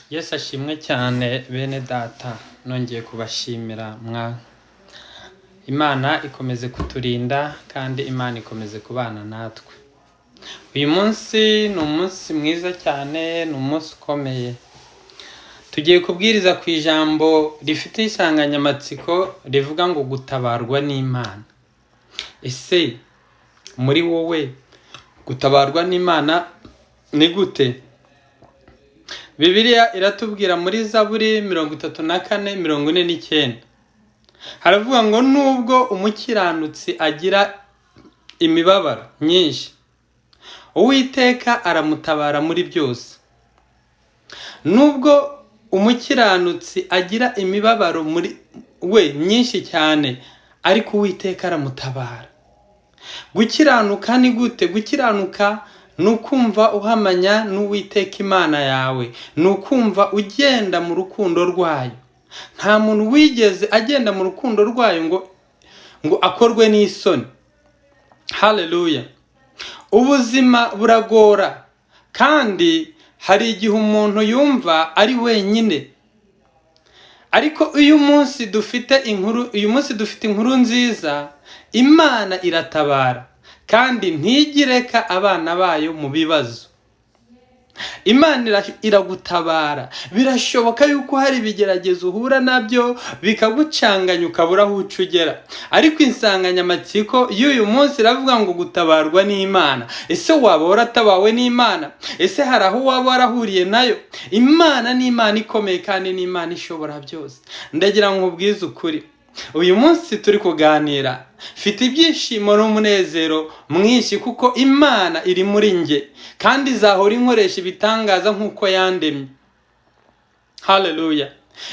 Yesu ashimwe cyane bene data, nongeye kubashimira mwa Imana ikomeze kuturinda kandi Imana ikomeze kubana natwe. Uyu munsi ni umunsi mwiza cyane, ni umunsi ukomeye. Tugiye kubwiriza ku ijambo rifite insanganyamatsiko rivuga ngo gutabarwa n'Imana. Ese muri wowe gutabarwa n'Imana ni gute? Bibiliya iratubwira muri Zaburi 34 49, haravuga ngo nubwo umukiranutsi agira imibabaro myinshi, Uwiteka aramutabara muri byose. Nubwo umukiranutsi agira imibabaro muri we myinshi cyane, ariko Uwiteka aramutabara. Gukiranuka ni gute? Gukiranuka ni ukumva uhamanya n'Uwiteka Imana yawe, ni ukumva ugenda mu rukundo rwayo. Nta muntu wigeze agenda mu rukundo rwayo ngo akorwe n'isoni. Haleluya! Ubuzima buragora kandi hari igihe umuntu yumva ari wenyine. Ariko uyu munsi dufite inkuru nziza, Imana iratabara kandi ntigireka abana bayo mu bibazo. Imana iragutabara. Birashoboka yuko hari ibigeragezo uhura nabyo bikagucanganya ukabura aho uca ugera, ariko insanganyamatsiko y'uyu munsi iravuga ngo gutabarwa n'Imana. Ese waba waratabawe n'Imana? Ese hari aho waba warahuriye nayo? Imana ni Imana ikomeye kandi ni Imana ishobora byose. Ndagira ngo nkubwize ukuri, uyu munsi turi kuganira mfite ibyishimo n'umunezero mwinshi kuko Imana iri muri njye kandi izahora inkoresha ibitangaza nk'uko yandemye. Haleluya!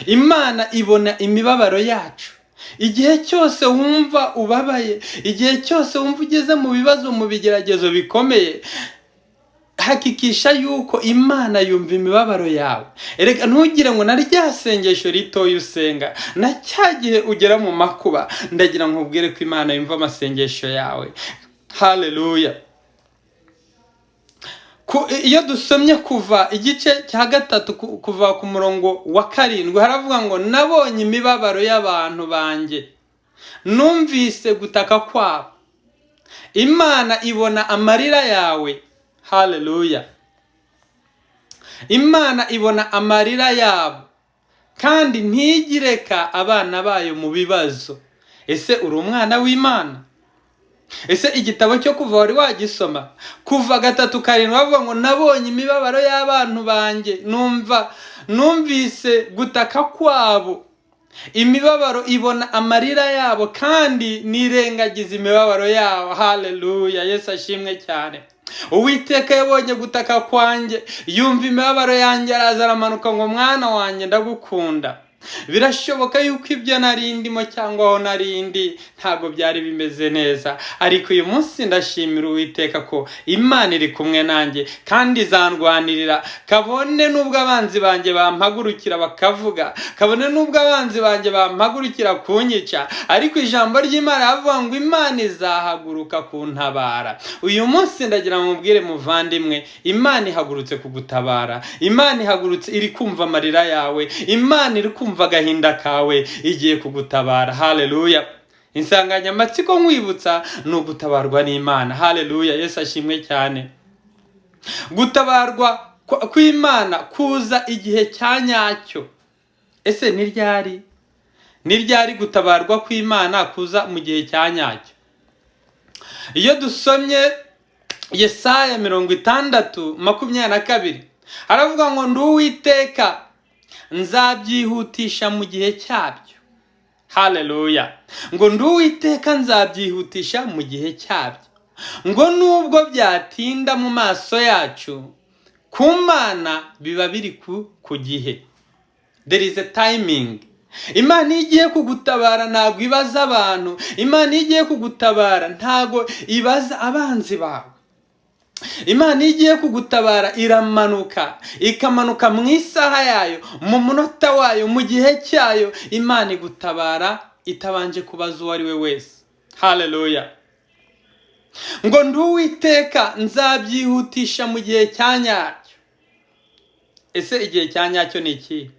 Imana ibona imibabaro yacu. Igihe cyose wumva ubabaye, igihe cyose wumva ugeze mu bibazo, mu bigeragezo bikomeye, hakikisha yuko Imana yumva imibabaro yawe. Erega ntugire ngo na rya sengesho ritoya usenga, na cya gihe ugera mu makuba, ndagira ngo nkubwire ko Imana yumva amasengesho yawe. Haleluya! Iyo dusomye Kuva igice cya 3, kuva ku murongo wa 7, haravuga ngo nabonye imibabaro y'abantu banjye, numvise gutaka kwabo. Imana ibona amarira yawe. Haleluya! Imana ibona amarira yabo kandi ntigireka abana bayo mu bibazo. Ese uri umwana w'Imana? Ese igitabo cyo Kuva wari wagisoma? Kuva 3:7 bavuga ngo nabonye imibabaro y'abantu banjye, numvise gutaka kwabo. Imibabaro ibona amarira yabo kandi nirengagiza imibabaro yabo. Haleluya! Yesu ashimwe cyane. Uwiteka yabonye gutaka kwanjye, yumva imibabaro yanjye, araza aramanuka ngo mwana wanjye ndagukunda. Birashoboka yuko ibyo nari ndimo cyangwa aho nari ndi ntabwo byari bimeze neza, ariko uyu munsi ndashimira Uwiteka ko Imana iri kumwe nanjye kandi izandwanirira, kabone n'ubwo abanzi banjye bampagurukira bakavuga, kabone n'ubwo abanzi banjye bampagurukira kunyica, ariko ijambo ry'Imana rivuga ngo Imana izahaguruka kuntabara. Uyu munsi ndagira ngo mubwire muvandimwe, Imana ihagurutse kugutabara, Imana ihagurutse iri kumva amarira yawe, Imana iri kumva agahinda kawe, igiye kugutabara. Haleluya! Insanganyamatsiko nkwibutsa ni ugutabarwa n'Imana. Haleluya! Yesu ashimwe cyane. Gutabarwa kw'Imana kuza igihe cya nyacyo. Ese ni ryari? Ni ryari gutabarwa kw'Imana kuza mu gihe cya nyacyo? Iyo dusomye Yesaya 60:22, haravuga ngo ndi Uwiteka nzabyihutisha mu gihe cyabyo. Haleluya! Ngo ndi Uwiteka nzabyihutisha mu gihe cyabyo. Ngo nubwo byatinda mu maso yacu, ku Mana biba biri ku gihe. There is a timing. Imana iyo igiye kugutabara ntabwo ibaza abantu. Imana iyo igiye kugutabara ntabwo ibaza abanzi bawe. Imana iyo igiye kugutabara iramanuka, ikamanuka mu isaha yayo, mu munota wayo, mu gihe cyayo. Imana igutabara itabanje kubaza uwo ari we wese. Haleluya! Ngo ndi Uwiteka nzabyihutisha mu gihe cya nyacyo. Ese igihe cya nyacyo ni iki?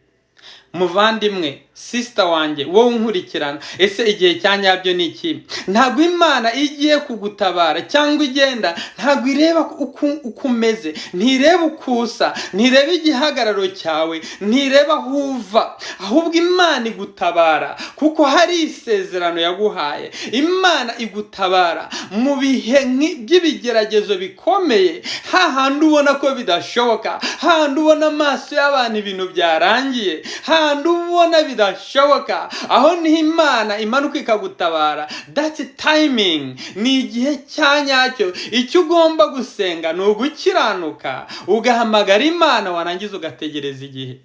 Muvandimwe, sister wanjye, wowe unkurikirana, ese igihe cya nyabyo ni iki? Ntabwo Imana igiye kugutabara cyangwa igenda, ntabwo ireba uko umeze, ntireba uko usa, ntireba igihagararo cyawe, ntireba aho uva. Ahubwo Imana igutabara kuko hari isezerano yaguhaye. Imana igutabara mu bihe by'ibigeragezo bikomeye, hahandi ubona ko bidashoboka, hahandi ubona amaso y'abantu ibintu byarangiye, hahandi ubona bidashoboka, aho niho Imana imanuka ikagutabara. That's timing, ni igihe cya nyacyo. Icyo ugomba gusenga ni ugukiranuka, ugahamagara Imana, warangiza ugategereza igihe.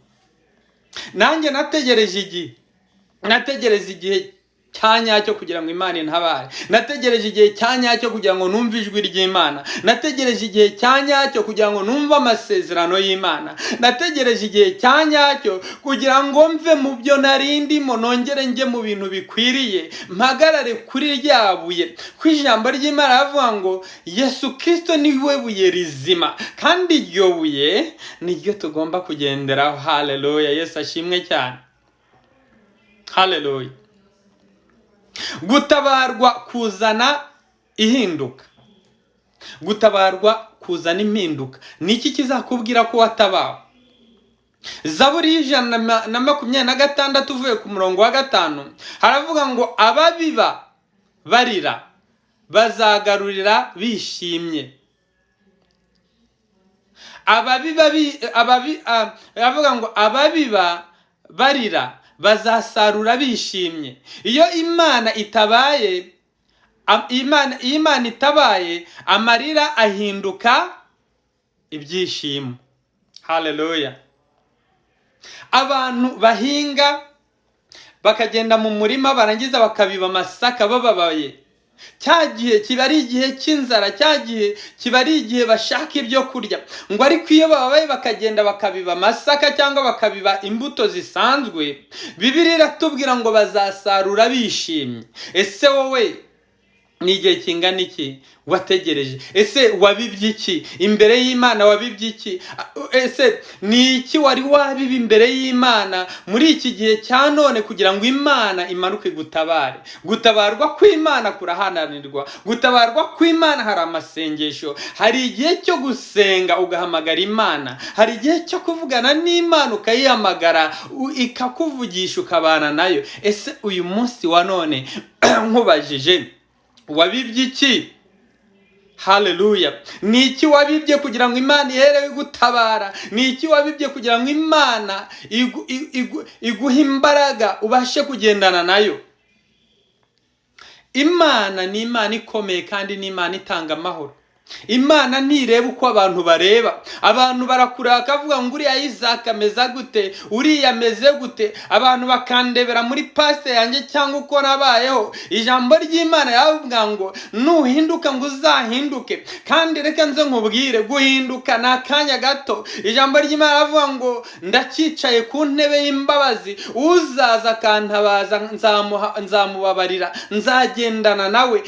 Nanjye nategereje igihe, nategereza igihe cya nyacyo kugira ngo Imana intabare. Nategereje igihe cya nyacyo kugira ngo numve ijwi ry'Imana. Nategereje igihe cya nyacyo kugira ngo numve amasezerano y'Imana. Nategereje igihe cya nyacyo kugira ngo mve mu byo nari ndimo, nongere njye mu bintu bikwiriye, mpagarare kuri rya buye. Ku ijambo ry'Imana ravuga ngo Yesu Kirisito ni we buye rizima, kandi iryo buye niryo tugomba kugenderaho. Haleluya! Yesu ashimwe cyane. Haleluya! Gutabarwa kuzana ihinduka, gutabarwa kuzana impinduka. Ni iki kizakubwira ko watabawe? Zaburi y'126 uvuye ku murongo wa 5 haravuga ngo: "Ababiba barira bazagarurira bishimye." Ababiba ababi aravuga ngo: "Ababiba barira bazasarura bishimye." Iyo Imana itabaye, iyo Imana itabaye, amarira ahinduka ibyishimo. Haleluya! Abantu bahinga, bakagenda mu murima, barangiza bakabiba amasaka bababaye, cya gihe kiba ari igihe cy'inzara, cya gihe kiba ari igihe bashaka ibyo kurya. Ngo ariko iyo bababaye bakagenda bakabiba amasaka cyangwa bakabiba imbuto zisanzwe, Bibiliya iratubwira ngo bazasarura bishimye. Ese wowe ni igihe kingana iki wategereje? Ese wabibye iki imbere y'Imana? Wabibye iki? Ese ni iki wari wabiba imbere y'Imana muri iki gihe cya none kugira ngo Imana imanuke igutabare? Gutabarwa kw'Imana kurahananirwa. Gutabarwa kw'Imana hari amasengesho, hari igihe cyo gusenga ugahamagara Imana, hari igihe cyo kuvugana n'Imana ukayihamagara, ikakuvugisha, ukabana nayo. Ese uyu munsi wa none nkubajije, wabibye iki? Haleluya! Ni iki wabibye kugira ngo Imana iherewe igutabara? Ni iki wabibye kugira ngo Imana iguhe imbaraga ubashe kugendana nayo? Imana ni Imana ikomeye kandi ni Imana itanga amahoro. Imana ntireba uko abantu bareba. Abantu barakureba bakavuga ngo: "Uriya Isaac ameze gute? Uriya ameze gute?" Abantu bakandebera muri past yanjye cyangwa uko nabayeho. Ijambo ry'Imana yavuga ngo nuhinduka, ngo uzahinduke. Kandi reka nze nkubwire, guhinduka ni akanya gato. Ijambo ry'Imana ravuga ngo: "Ndacyicaye ku ntebe y'imbabazi, uzaza akantabaza nzamubabarira, nzagendana nawe."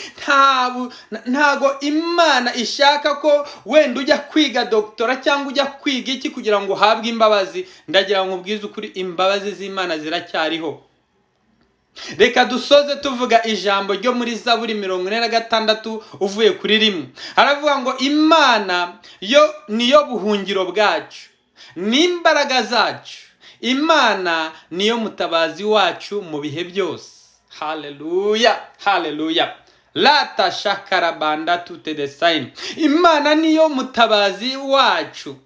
Ntago Imana ishaka ko wenda ujya kwiga doctorat cyangwa ujya kwiga iki kugira ngo uhabwe imbabazi. Ndagira ngo ubwize ukuri, imbabazi z'Imana ziracyariho. Reka dusoze tuvuga ijambo ryo muri Zaburi 46 uvuye kuri 1. Haravuga ngo: "Imana yo niyo buhungiro bwacu n'imbaraga zacu, Imana niyo mutabazi wacu mu bihe byose." Haleluya, haleluya! Lata shakarabanda tute design. Imana niyo mutabazi wacu,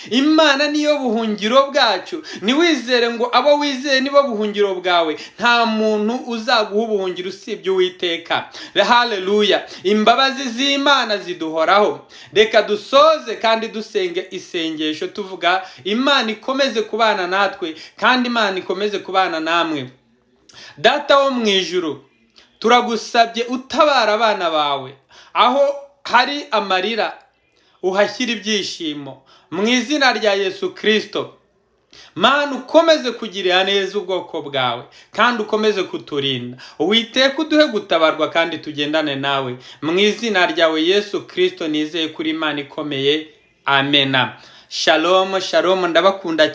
Imana niyo buhungiro bwacu. Ntiwizere ngo abo wizeye nibo buhungiro bwawe. Nta muntu uzaguha ubuhungiro usibye Uwiteka. Haleluya! Imbabazi z'Imana ziduhoraho. Reka dusoze kandi dusenge isengesho tuvuga: Imana ikomeze kubana natwe kandi Imana ikomeze kubana namwe. Data wo mu ijuru, turagusabye utabara abana bawe. Aho hari amarira uhashyira ibyishimo mu izina rya Yesu Kirisito. Mana, ukomeze kugirira neza ubwoko bwawe kandi ukomeze kuturinda. Uwiteka, uduhe gutabarwa kandi tugendane nawe mu izina ryawe Yesu Kirisito. Nizeye kuri Imana ikomeye. Amena. Shalom, shalom, ndabakunda.